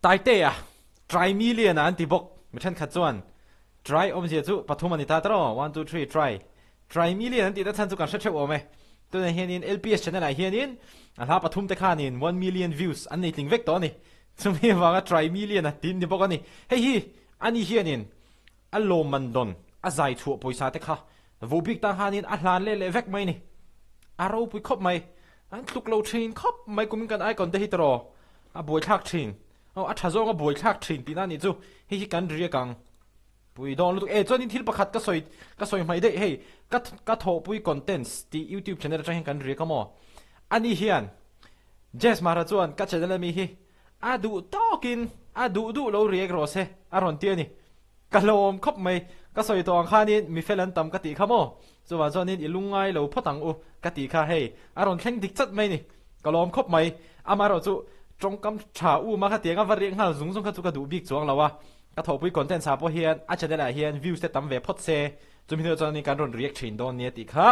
Taitea, Trimillion-a an ti bawk. Mi thenkhat chuan Tri awmzia chu pathum a ni ta tawh, one, two, three, Tri. Trimillion an tihna chhan chu kan hre theuh awm e. Tunah hianin LPS channel ah hianin a hla pathum te khanin one million views an nei tling vek tawh a ni. Chumi avanga Trimillion a tin ni bawk a ni. Hei hi ani hianin a lawmman dawn a zai chhuah pawisa te kha voh bik tan khanin a hlan leh leh vek mai a ni. A ropui khawp mai. An tluk lo thin khawp mai kumin kan icon te hi tawh a buaithlak thin. Aw a tha zawng a buaithlak thin tihna a nih chu. Hei hi kan riak ang. Pui dawn lutuk e chuanin thil pakhat ka sawi ka sawi hmaih daih hei ka ka thawhpui contents tih youtube channel atang hian kan riak a maw ani hian Jazz Mara chuan ka channel ami hi a duh tawkin a duh duh lo riak rawh se a rawn ti a ni ka hlawm khawp mai ka sawi tawh ang khanin mi fel an tam ka tih kha maw chuvang chuanin i lungngai lo phawt ang u ka tih kha hei a rawn thleng dik chat mai ni ka lawm khawp mai amaherawhchu tawngkam tha um a khatiang a va riak nghal zung zung kha chu ka duh bik chuang lo a. Ka thawhpui content sa pawh hian a channel ah hian views te tam ve phawt se, chumi hnuah chuan kan rawn react thin dawn nia tih kha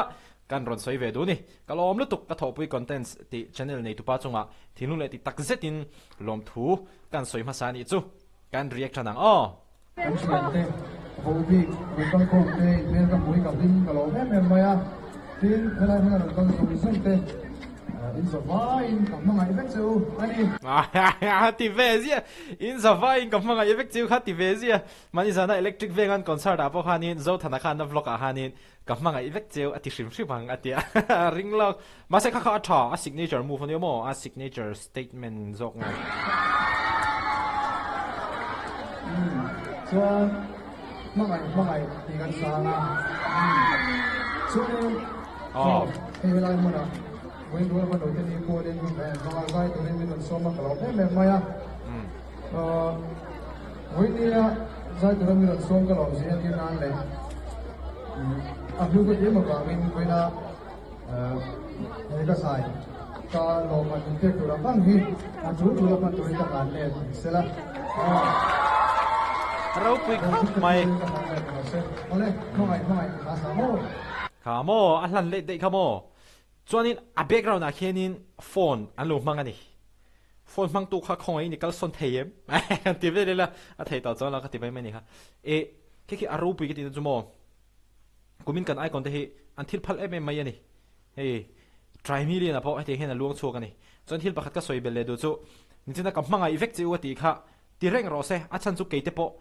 kan rawn sawi ve duh ni. Ka lawm lutuk ka thawhpui contents tih channel nei tupa chungah thinlung leh ti tak zetin lawmthu kan sawi hmasa anih chu kan react tan ang aw. Kan thiante ho bik rawn kal khawm te inhmel ka hmui ka hlim ka lawm em em mai a, tin helai hmuna rawn kal zawng zawng te In zavaiin ka hmangaih vek che u a ni. A ti ve ziah. In zavaiin ka hmangaih vek che u kha ti ve ziah. Mahni zana Electric Vengan concert ah pawh khanin Zothana khan a vlog ah khanin ka hmangaih vek che u a ti hrim hrim ang a ti a. A ring lawk. Mahse kha kha a tha, a signature move a nia maw? A signature statement zawk nge. Umm chuan hmangaih hmangaih tih kan sang a. Chuanin. Aw, hei helai hmunah vawiin rual hmano te ni pawhin hun kan hmang a, zai turin min rawn sawm a, ka lo em em mai a. Vawiin nia zai tura min rawn sawm ka lawm zia tir nan leh a hlu ka ti em avangin vawiina he ka zai ka lawmman min pek tur ang ang hi a tul tul a hman turin ka hlan let sela. Ropui khawp mai. Awle, hmangaih hmangaih ka sa maw. Kha maw, a hlan leh daih kha maw. Chuanin a background ah khianin phone an lo hmang a ni. Phone hmangtu kha khawngaih in i kalsawn thei em? An ti vel ila, a thei tawh chuan lo ka ti mai mai a ni kha. E, khi khi a ropui ka tihna chu maw, kumin kan icon te hi an thil phal em em mai a ni. Hei, Trimillion ah pawh hetiang hian a luang chhuak a ni. Chuan thil pakhat ka sawi belh leh duh chu, nichina ka hmangaih vek che u a tih kha Ti reng rawh se, a chhan chu keite pawh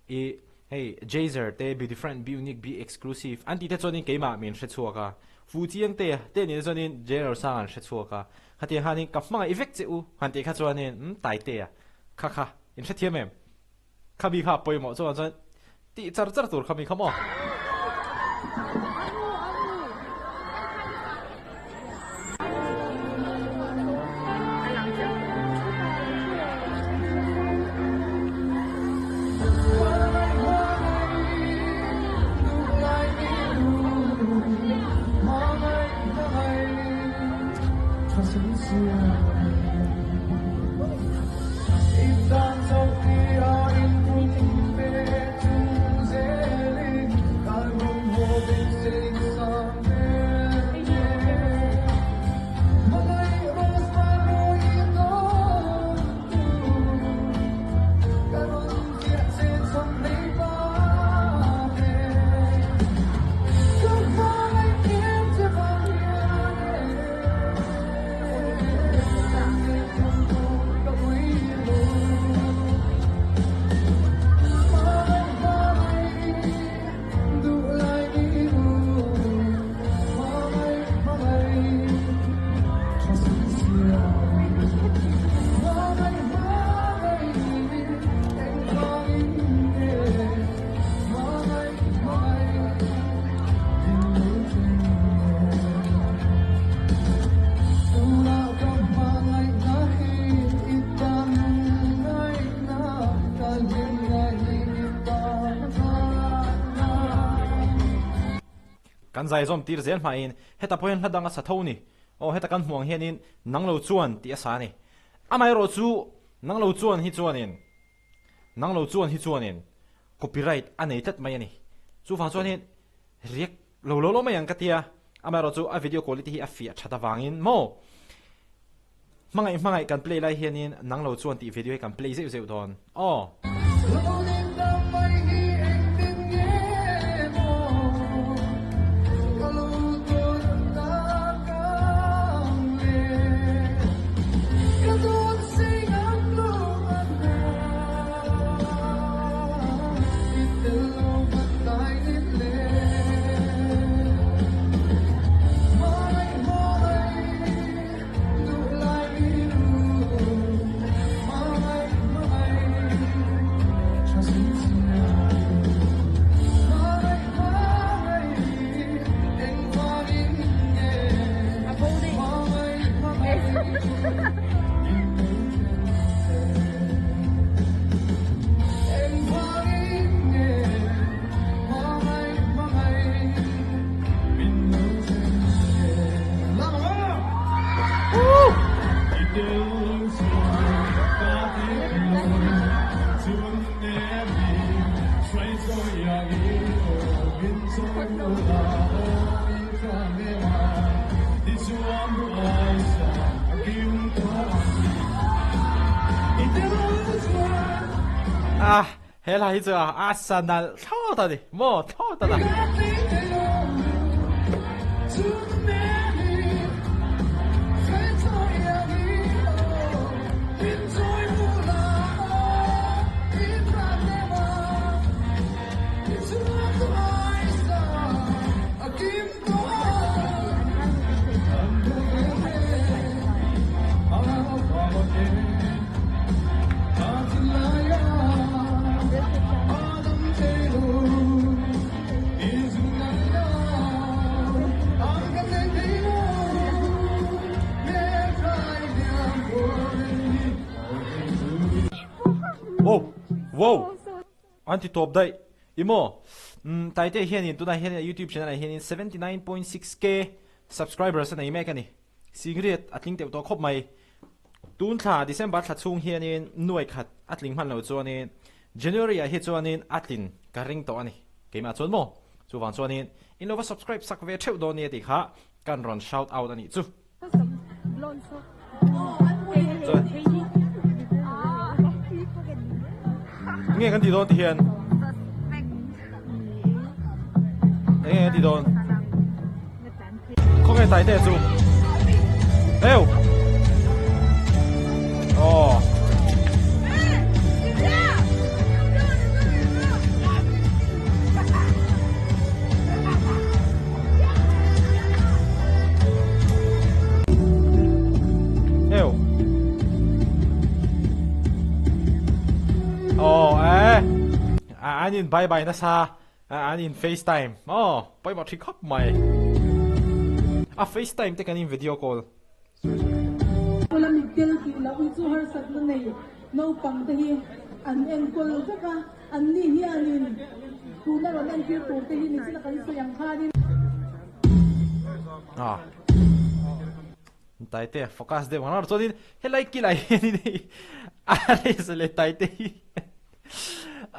i hei Jazer te be different, be unique, be exclusive an tih te chuanin keimah min hre chhuak a, Fu Chiang te te nen chuanin General Sang an hre chhuak a, khatiang khanin ka hmangaih vek che u han tih kha chuanin umm Taitea kha kha in hrethiam em? Kha mi kha a pawimawh chuan chuan Tih char char tur kha mi kha maw? Kan zai zawm tir zel hmain heta pawh hian hla dang a sa tho ni. Aw heta kan hmuh ang hianin nang lo chuan tih a sa a ni. Amaherawh chu nang lo chuan hi chuanin nang lo chuan hi chuanin copyright a nei tlat mai a ni. Chuvang chuanin riak lo lo lo mai ang ka tia. Amaherawh chu a video quality hi a fiah that avangin maw. Hmangaih hmangaih kan play lai hianin nang lo chuan tih video hi kan play zeuh zeuh dawn aw. Ah, he hla hi chu a sa nalh thlawt a ni maw thlawt a na. Wow! Wow! An ti tawp daih. I maw? Umm Taite hianin tunah hian a YouTube channel ah hianin 79.6k subscribers a nei mek a ni. Singriat a tling teuh tawh khawp mai. Tun thla December thla chhung hianin nuai khat a tling hman lo chuanin January ah hi chuanin a tlin ka ring tawh a ni. Keimah chuan maw? Chuvang chuanin in lo va subscribe sak ve theuh dawn nia tih kha kan rawn shout out a nih chu. Chuan nge kan tih dawn ti hian enge kan tih dawn khawnge taite chu eu aw Eu. Aw e. An in bye bye nasa. An in FaceTime. Aw, pawimawh thin khawp mai. A FaceTime te kan in video call. Kawla mittel tih loh hi chu harsatna nei naupang te hi an enkawl vek a, an ni hianin tuna rawn entir tur te hi nichina kan sawi ang khanin. Ah. Taite focus deuh ang chuanin helai kilai hianin hei a resa leh taite hi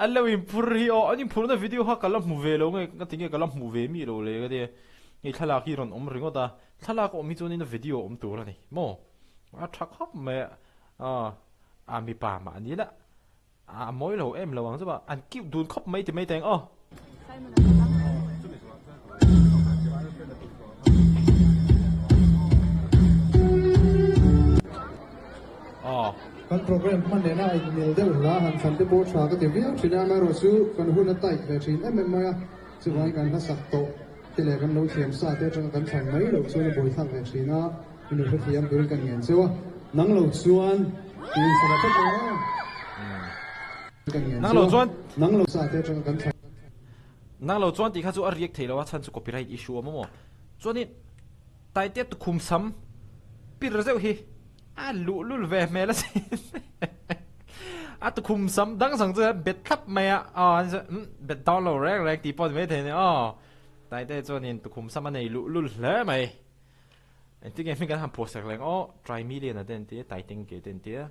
an lo inphur hi aw an inphurna video kha ka la hmu ve lo nge ka ti nge ka la hmu ve mi lo le ka ti hei thlalak hi rawn awm ringawt a. Thlalak awm hi chuanin video awm tur a ni maw? A tha khawp mai a, a mipa mah ni la, a mawi lo em lo ang chu a, an cute dun khawp mai ti mai teng aw. Aw. Kan program hman nena a inmil deuh hla han thlan te pawh tha ka ti viau thin a, amaherawh chu kan hun a tight ve thin em em mai a, chuvangin kan hmasak tawh. Te leh kan lo thiam sa te atanga kan thlan mai loh chuan a buaithlak ve thin a, min lo hrethiam turin kan ngen cheu a, nang lo chuan tiin sala tlat ang a. Kan ngen Nang lo cheu a, chuan nang lo sa te atanga kan thlan. Nang lo chuan tih kha chu a riak thei lo a, chhan chu copyright issue a awm a maw. Chuanin Taitea tukhum sam pir zeuh hi a luhlul ve hmel a sin. A tukhum sam dang sang chu bet thlap mai a, aw an sawi umm bet dawn lo reng reng tih pawh ni maithei a ni aw. Taite chuanin tukhum sam a nei luh lul hle mai. Engtin nge hming kan han phuah sak leng aw, Try Million a te an ti a, Taitengke te an ti a,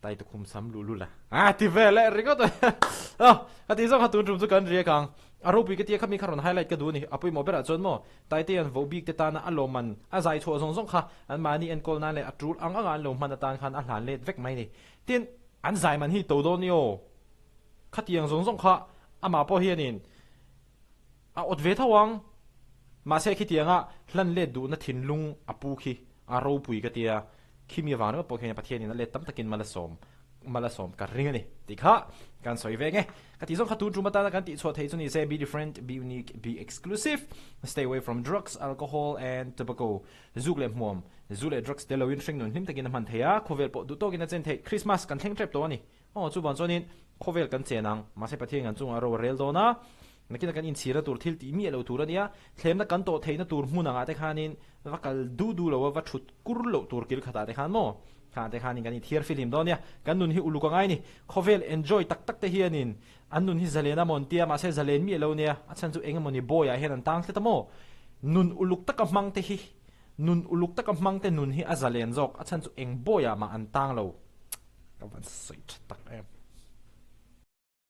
Tai tukhum sam luh lul a, a ti ve leh ringawt a. Aw, ka tih zawng kha tun tum chu kan riak ang. A ropui ka tia kha mi kha rawn highlight ka duh a ni. A pawimawh berah chuan maw Taitea'n voh bik te tana a lawmman a zai chhuah zawng zawng kha anmahni enkawl nan leh a tul ang anga an lo hman atan khan a hlan let vek mai a ni. Tin, an zai man hi to dawn ni aw. Khatiang zawng zawng kha amah pawh hianin a awt ve tho ang. Mahse khitianga hlan let duhna thinlung a pu khi a ropui ka tia. Khimi avang ringawt pawh khian Pathianin a let tam takin mal a sawm mal a sawm ka ring a ni tih kha kan sawi ve nge. Ka tih zawng kha tun tum atana kan tihchhuah theih chu ni se be different, be unique, be exclusive, stay away from drugs, alcohol and tobacco. Zuk leh hmuam, zu leh drugs tel loin hringnun hlim takin a hman thei a, khawvel pawh duh tawkin a chen theih. Christmas kan thleng tep tawh a ni. Aw chuvang chuanin khawvel kan chen ang, mahse Pathian kan chungah ro a rel dawn a, nakina kan inchhirna tur thil tih miah lo tur a nia, thlemna kan tawh theihna tur hmun angah te khanin va kal du du lo a, va thut kur loh tur kil khatah te khan maw, khangah te khanin kan inthiar fihlim dawn nia, kan nun hi uluk a ngai ni, khawvel enjoy tak tak te hianin an nun hi zalen a maw an tia, mahse zalen miah lo nia, a chhan chu eng emawni bawiah hian an tang tlat a maw, nun uluk taka hmang te hi, nun uluk taka hmang te nun hi a zalen zawk, a chhan chu eng bawiah mah an tang lo. Ka van sawi tha tak.